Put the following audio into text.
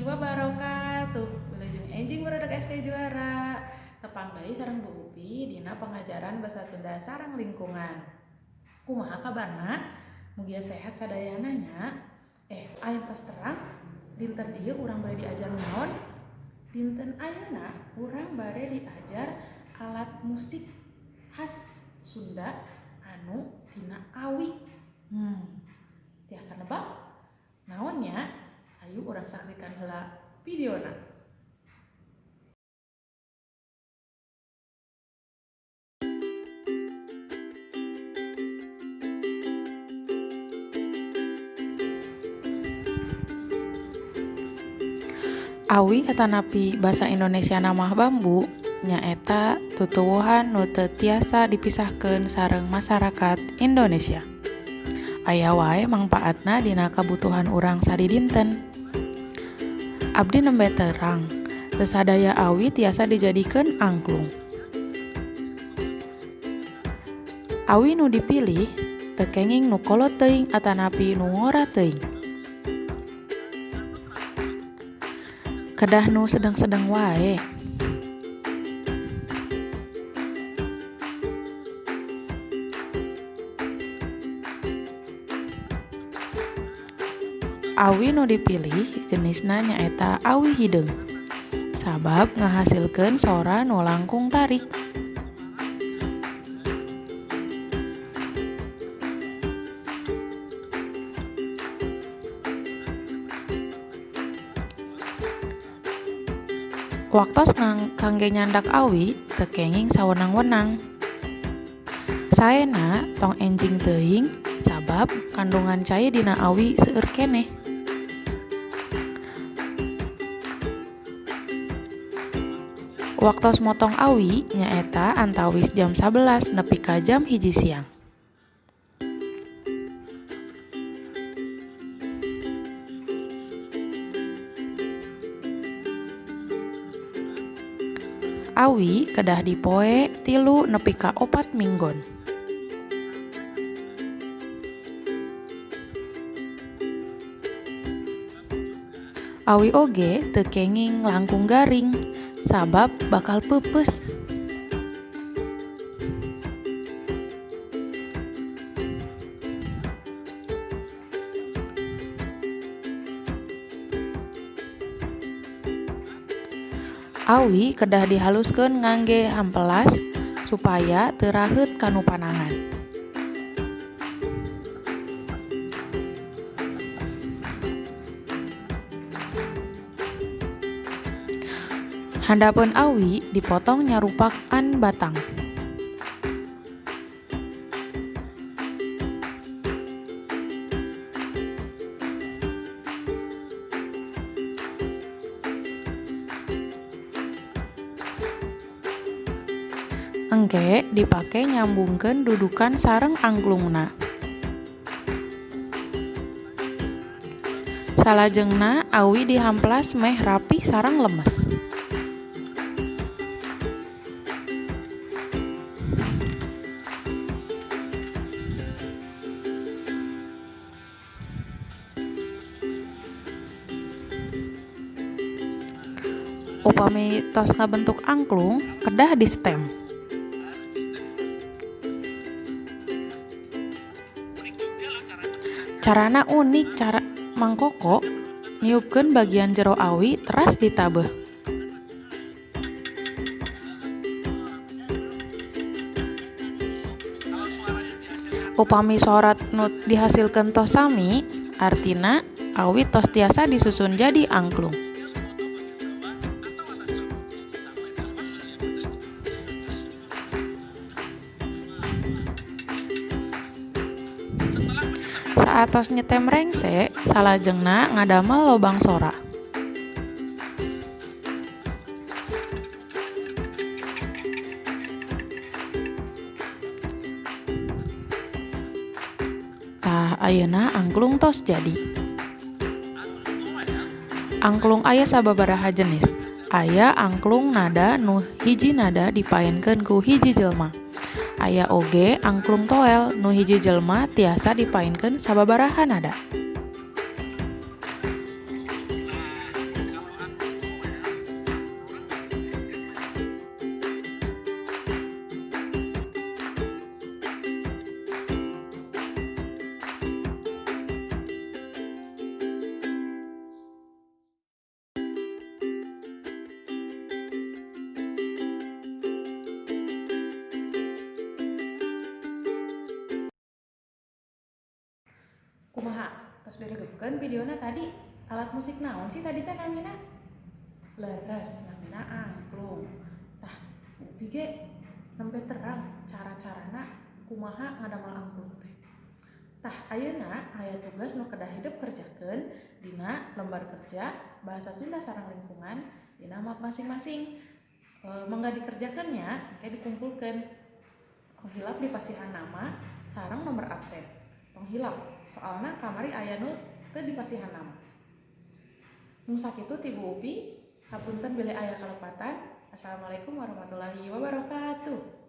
Warahmatullahi wabarakatuh. Wilujeng enjing barudak SD Juara. Tepang deui sareng Bu Upi dina pengajaran bahasa Sunda sareng lingkungan. Kumaha kabarna? Mugia sehat sadayana nya. Aya tos terang dinten ieu urang bade diajar naon? Dinten ayeuna urang bade diajar alat musik khas Sunda anu tina awi. Tiasa nebak? Naon nya? Ayo urang saksikan heula videona. Awi atanapi basa Indonesia mah bambu nyaeta tutuwuhan nu teu tiasa dipisahkeun sareng masyarakat Indonesia. Aya wae mangpaatna dina kabutuhan urang sadidinten. Abdi nembe terang, teu sadaya awi tiasa dijadikeun angklung. Awi nu dipilih teu kenging nu kolot teuing atanapi nu ngora teuing. Kedah nu sedeng-sedeng wae. Awi nu dipilih jenisna nyaeta awi hideung, sabab ngahasilkeun sora nu langkung tarik. Waktos kangge nyandak awi teu kenging sawenang-wenang. Saena tong enjing teuing sabab kandungan cai dina awi seueur keneh. Waktos motong awi nyaeta antawis jam 11 nepi ka jam 1 siang. Awi kedah dipoe 3 nepi ka 4 minggon. Awi oge teu kenging langkung garing sabab bakal peupeus. Awi kedah dihaluskeun ngangge hampelas supaya teu raheut kanu panangan. Handapeun awi dipotong nyarupakan batang. Engke dipake nyambungkeun dudukan sareng angklungna. Salajengna awi dihamplas meh rapih sareng lemes. Upami tos kabentuk angklung, kedah distem. Carana unik cara mangkoko niupkeun bagian jero awi teras ditabeuh. Upami sorat nu dihasilkeun tos sami, artina awi tos tiasa disusun jadi angklung. Saatos nyetem rengse, salajengna ngadamel lobang sora. Tah ayeuna angklung tos jadi. Angklung aya sababaraha jenis. Aya angklung nada nu hiji nada dipaenkeun ku hiji jelma. Aya oge angklung toel nu hiji jelma tiasa dipaenkeun sababaraha nada. Tos diregepkeun videona tadi, alat musik naon sih tadi teh namina? Leres, namina angklung. Tah, Upi ge nembe terang cara-carana kumaha ngadamel angklung teh. Tah, ayeuna aya tugas nu kedah hidep kerjakeun dina lembar kerja bahasa Sunda sareng lingkungan dina map masing-masing. Mangga dikerjakeun nya, engke dikumpulkeun. Tong hilap dipasihan nama sareng nomor absen. Tong hilap, soalna kamari aya nu teu dipasihan nama. Nu sakitu ti Bu Upi, hapunten bilih aya kalepatan. Assalamualaikum warahmatullahi wabarakatuh.